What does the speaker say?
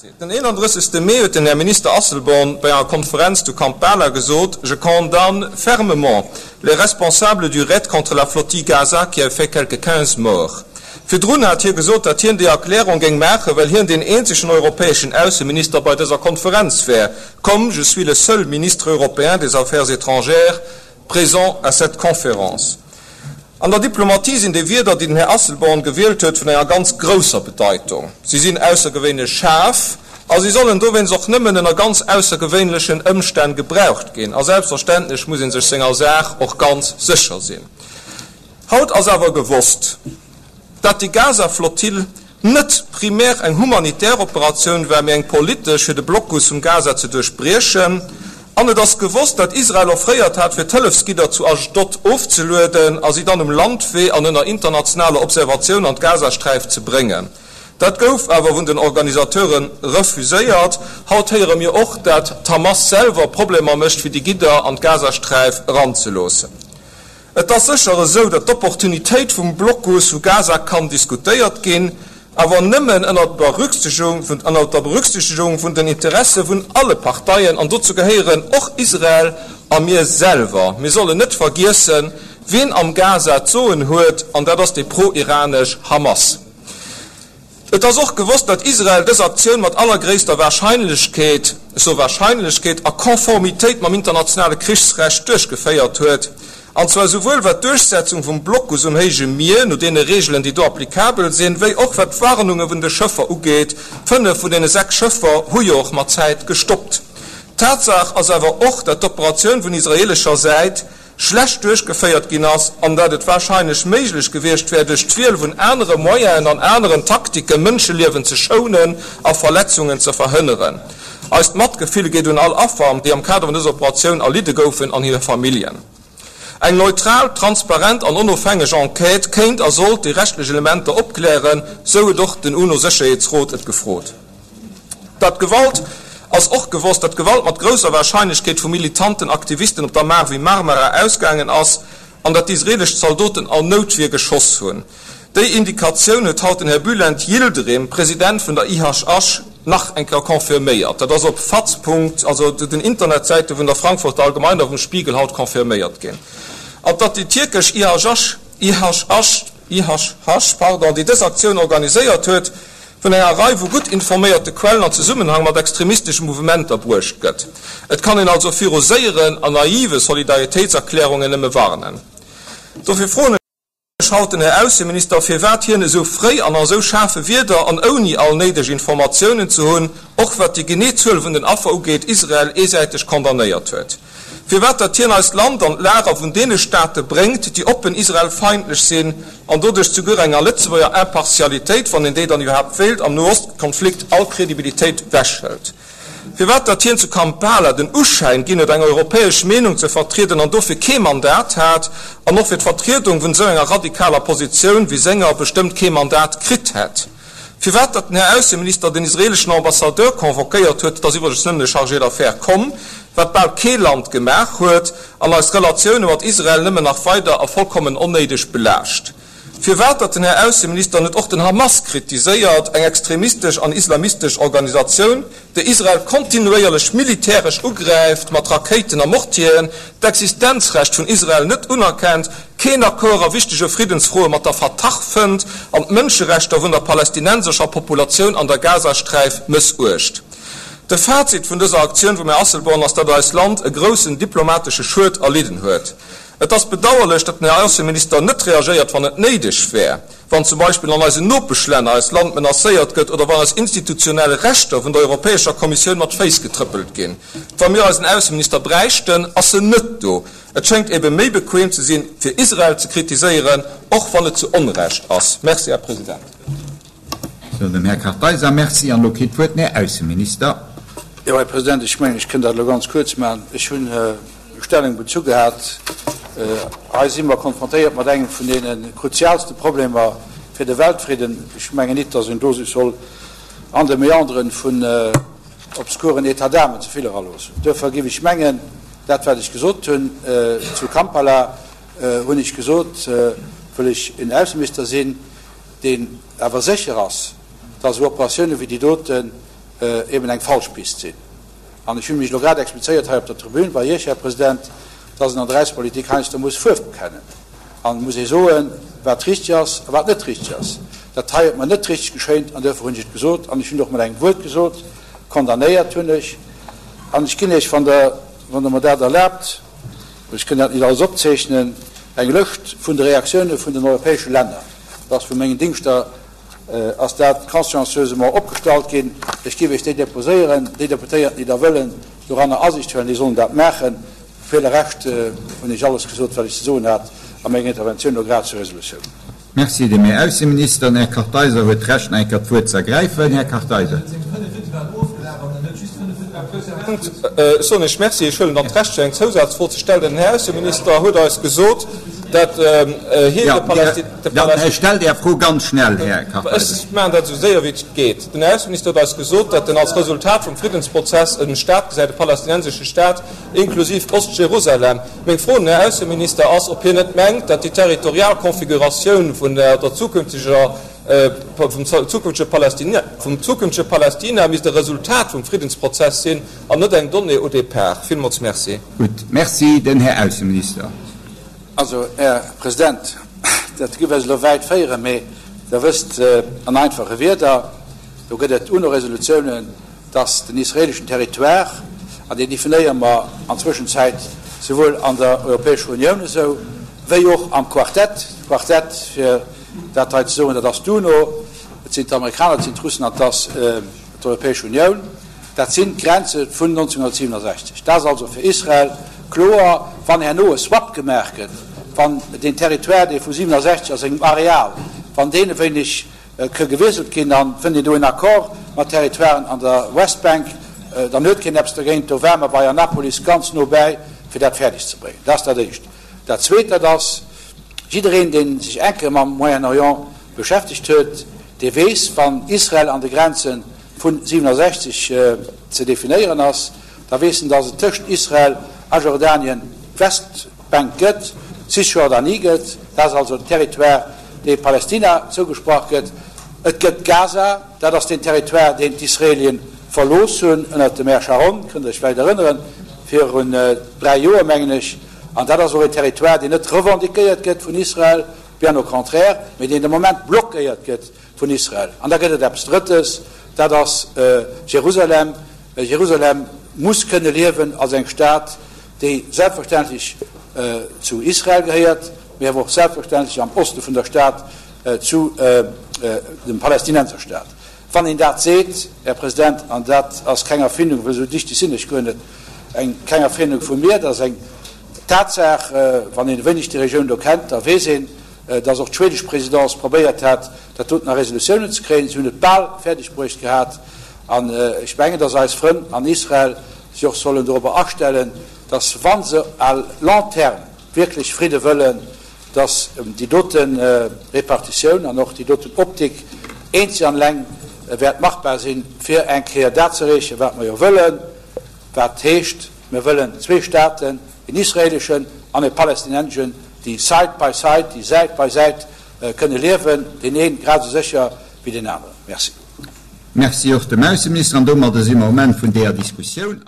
Den 31. Mee huet den Här Minister Asselborn bei enger Konferenz zu Kampala gesot, Je condamne fermement les responsables du raid contre la flottille Gaza qui a fait quelque 15 morts. Virdrun hat hie gesot, datt hien déi Erklärung géing maachen, well hien deen eenzegen europäeschen Ausseminister bei dëser Konferenz wär, Comme je suis le seul ministre européen des Affaires étrangères présent à cette conférence. An der Diplomatie sinn déi Wierder, déi den Här Asselborn gewielt huet, vun enger ganz grousser Bedeitung. Si sinn aussergewéinlech schaarf a si sollen dowéinst och nëmmen ënner ganz aussergewéinlechen Ëmstänn gebraucht ginn. A selbstverständlech muss ee sech senger Saach och ganz sécher sinn. Haut ass awer gewosst, dat déi Gaza-Flotille net primär eng humanitär Operatioun war, mee eng politesch, fir de Blockus vum Gaza ze duerchbriechen. An et ass gewosst, datt Israel offréiert hat, fir d'Hëllefsgidder zu Ashdod ofzelueden a si dann um Landwee an ënner internationaler Observatioun an d'Gazasträif ze bréngen. Dat gouf awer vun den Organisateure refuséiert. Haut héiere mir och, dat d'Hamas selwer Problemer mécht, fir déi Gidder an d'Gazasträif eranzeloossen. Et ass sécher esou, datt d'Opportunitéit vum Blocus vu Gaza kann diskutéiert ginn, awer nëmmen ënner der Berücksichtegung vun den Interesse vun alle Parteien, an dozou gehéieren och Israel a mir selwer. Mir sollen net vergiessen, wien am Gaza d'Soen huet, an dat ass déi pro-iranesch Hamas. Et ass och gewosst, datt Israel dës Aktioun mat allergréisster Warscheinlechkeet, ech soe Warscheinlechkeet, a Konformitéit mam internationale Krichsrecht duerchgeféiert huet, an zwar esouwuel wat d'Duerchsetzung vum Blockus um héije Mier, no deene Reegelen, déi do applikabel sinn, wéi och wat d'Warnunge vun de Schëffer ugeet. Fënnef vun deene 6 Schëffer hu jo och mat Zäit gestoppt. Tatsaach ass awer och, datt d'Operatioun vun israeelescher Säit schlecht duerchgeféiert ginn ass an dat et wahrscheinlech méiglech gewiescht wär, duerch d'Wiel vun anere Moyenen an aneren Taktike Mënscheliewen ze schounen a Verletzungen ze verhënneren. Eist Matgefill geet un all Affer, déi am Kader vun dëser Operatioun erlidde goufen, an hir Familljen. Eng neutral, transparent an onofhängeg Enquête kéint a sollt déi rechtlech Elementer opklären, sou huet och den UNO-Sécherheetsrot et gefrot. Dat Gewalt ass och gewosst, dat Gewalt mat grousser Warscheinlechkeet vu militanten Aktivisten op der Mavi Marmara ausgaangen ass an dat d'israelesch Zaldoten an Noutwier geschoss hunn. Déi Indikatioun huet haut den Här Bülent Yildirim, President vun der IHH, nach eng Kéier confirméiert. Dat ass op faz. Also den Internetsäite vun der Frankfurter Allgemeiner a vum Spiegel haut confirméiert ginn. An datt déi tierkesch IHH, IHH, IHH, pardon, déi dës Aktioun organiséiert huet, vun enger Rei vu gutt informéierte Quellen an Zesummenhang mat extremistesche Mouvementer bruecht gëtt. Et kann een also viru séieren an naive Solidaritéitserklärungen nëmme warnen. Dofir froen ech haut den Här Ausseminister, firwat hien esou fréi an a sou schaarfe Wierder an ouni all néideg Informatiounen ze hunn, och wat déi genee Zuel vun den Affer ugeet, Israel eesäiteg condamnéiert huet. Firwat datt hien eist Land an d'Lager vun deene Staate bréngt, déi oppen israelfeindlech sinn an doduerch zuguer enger Lëtzebuerger Impartialitéit, wann een déi dann iwwerhaapt wéilt, am Nohostkonflikt all Kredibilitéit wechhëlt. Firwat datt hien zu Kampala den Uschäin ginn huet, eng europäesch Meenung ze vertrieden an dofir kee Mandat hat an och fir d'Vertriedung vun esou enger radikaler Positioun wéi senger bestëmmt kee Mandat kritt hätt. Firwat datt den Här Ausseminister den israeleschen Ambassadeur convoquéiert huet, et ass iwwregens nëmmen e Chargé d'affaires komm, wat bal kee Land gemaach huet, an eis Relatioune mat Israel nëmmen nach weider a vollkommen onnéideg belaascht. Firwat datt den Här Ausseminister net och den Hamas kritiséiert, eng extremistesch an islamistesch Organisatioun, déi Israel kontinuéierlech militäresch ugräift mat Rakéiten a Mortieren, d'Existenzrecht vun Israel net unerkennt, keen Accord a wichtege Friddensfroe mat der Fatah fënnt an d'Mënscherechter vun der palästinensescher Populatioun an der Gazasträif mëssuecht. De Fazit vun dëser Aktioun vum Här Asselborn ass, datt eist Land e groussen diplomatesche Schued erlidden huet. Et ass bedauerlech, datt den Här Ausseminister net reagéiert, wann et néideg wär, wann zum Beispill an eisen Nopeschlänner eist Land menacéiert gëtt oder wann eis institutionell Rechter vun der Europäescher Kommissioun mat Féiss getrëppelt ginn. Wa mir eisen Ausseminister bräichten, ass en net do. Et schéngt ebe méi bequem ze sinn, fir Israel ze kritiséieren, och wann et zu Onrecht ass. Merci, Här President. Sou, dem Här Kartheiser Merci. An elo kritt d'Wuert den Här Ausseminister. Jo, Här President, ech mengen, ech kënn dat elo ganz kuerz maachen. Ech hunn Stellung bezu gehat. Hei si mer konfrontéiert mat engem vun deene kruzialste Problemer fir de Weltfridden. Ech mengen nit, dass een do sech soll an de Meanderen vun obskuren États d'âme ze vill eraloossen. Duerfir géif ech mengen, dat wat ech gesot hunn zu Kampala, hunn ech gesot, wëll ech en Ausseminister sinn, deen awer sécher ass, dass esou Operatiounen wéi déi doten. eben eng falsch Pist sinn. An ech hu mech elo grad explizéiert hei op der Tribün bei Iech, Här President, dass een an der Aussepolitik heiansdo muss Fuerf bekennen an muss ee soen, wat richteg ass a wat net richteg ass. Dat hei huet mer net richteg geschéint an duerfir hunn ech et gesot an ech hunn et och mat engem Wuert gesot, condamnéiert hunn ech. An ech ginn Iech, wann Der, wann Der mer dat erlaabt, well ech kënn dat net alles opzeechnen, eng Lëscht vun de Reaktioune vun den europäesche Länner. Dat ass vu mengen Dingschter ass dat consciencieusement opgestallt ginn. Ech géif Iech déi déposéieren. Déi Deputéierten, déi da wëllen doranner Asiicht huelen, déi sollen dat maachen. Fir de Rescht hunn ech alles gesot, wat ech ze soen hat a menger Interventioun elo grad zur Resolutioun. Merci dem Här Ausseminister. Den Här Kartheiser huet d'Recht, nach eng Kéier d'Wuert ze ergräifen. Här Kartheiser. Ech soen Iech Merci. Ech huelen dann d'Recht, fir eng Zousazfro ze stellen. Den Här Ausseminister huet eis gesot, dat hien de Palästi. Dann stellt Är Fro ganz schnell, Här Kartheiser. Ech maachen dat esou séier wéi et geet. Den Här Ausseminister huet eis gesot, datt en als Resultat vum Friddensprozess e Stat gesäit, e palästinensesche Stat, inklusiv Ost-Jerusalem. Meng Fro un den Här Ausseminister ass, ob hien net mengt, datt déi territorial Konfiguratioun vun der zukünfteger, vum zukünftege Palästina, vum zukünftege Palästina misst e Resultat vum Friddensprozess sinn an net eng Donnée au départ. Villmools Merci. Gutt, Merci. Den Här Ausseminister. Also, Här President, dat géif eis elo wäit féieren, mee Der wësst, an einfache Wierder, do gëtt et UNO-Resolutiounen, dass den israeleschen Territoire, an deen definéiere mer an Zwëschenzäit souwuel an der Europäescher Unioun esou wéi och am Quartett, Quartett, fir dat hei ze soen, dat ass d'UNO, et sinn d'Amerikaner, et sinn d'Russen an et ass d'Europäesch Unioun, dat sinn d'Grenze vun 1967. Dat ass also fir Israel kloer. Wann herno e Swap gemaach gëtt, wann deen Territoire, dee vu 67 a sengem Areal, wann deen e wéineg Ke gewiesselt ginn, dann fënnt een do een Accord mat Territoiren an der Westbank, dann huet keen eppes dergéint. Do ware mer bei Annapolis ganz no bäi, fir dat fäerdeg ze bréngen. Dat ass dat Éischt. Dat Zweet, dat ass, jiddereen, dee sech eng Kéier mam Moyen-Orient beschäftegt huet, dee weess, wann Israel an de Grenze vu 67 ze definéieren ass, da weess en, datt et tëscht Israel a Jordanien d'Westbank gëtt, d'Cisjordanie gëtt, dat ass also den Territoire, dee Palästina zougesprach gëtt. Et gëtt Gaza, dat ass deen Territoire, deen d'Israelien verlooss hunn ënnert dem Här Sharon, kënnt Der Iech vläicht erënneren, virun 3 Joer, mengen ech. An dat ass och een Territoire, deen net revendiquéiert gëtt vun Israel, bien au contraire, mee deen de Moment blockéiert gëtt vun Israel. An da gëtt et eppes Drëttes, dat ass Jerusalem. Jerusalem muss kënne liewen als eng Stad, déi selbstverständlech zu Israel gehéiert, mee awer och selbstverständlech am Oste vun der Stad zu dem Palästinenserstaat. Wann een dat seet, Här President, an dat ass keng Erfindung, well esou dichteg sinn ech guer net, eng keng Erfindung vu mir, dat ass eng Tatsaach, wann een e wéineg déi Regioun do kennt, da weess een, dass och d'schwedesch Présidence probéiert hat, dat doten a Resolutiounen ze kréien. Si hunn et bal fäerdeg bruecht gehat. An ech mengen, dass eis Frënn an Israel sech och sollen dorobber astellen, dass, wa se à long terme wierklech Fridde wëllen, dass déi dote Repartitioun an och déi doten Optik eenzeg an eleng wäert machbar sinn, fir eng Kéier dat ze erreechen, wat mer jo wëllen, wat heescht, mir wëllen zwee Staten, een israeleschen an e palästinenseschen, déi side by side, déi Säit bei Säit kënne liewen, deen ee grad esou sécher wéi deen aneren. Merci. Merci och dem Ausseminister. An domadder si mer um Enn vun deeër Diskussioun.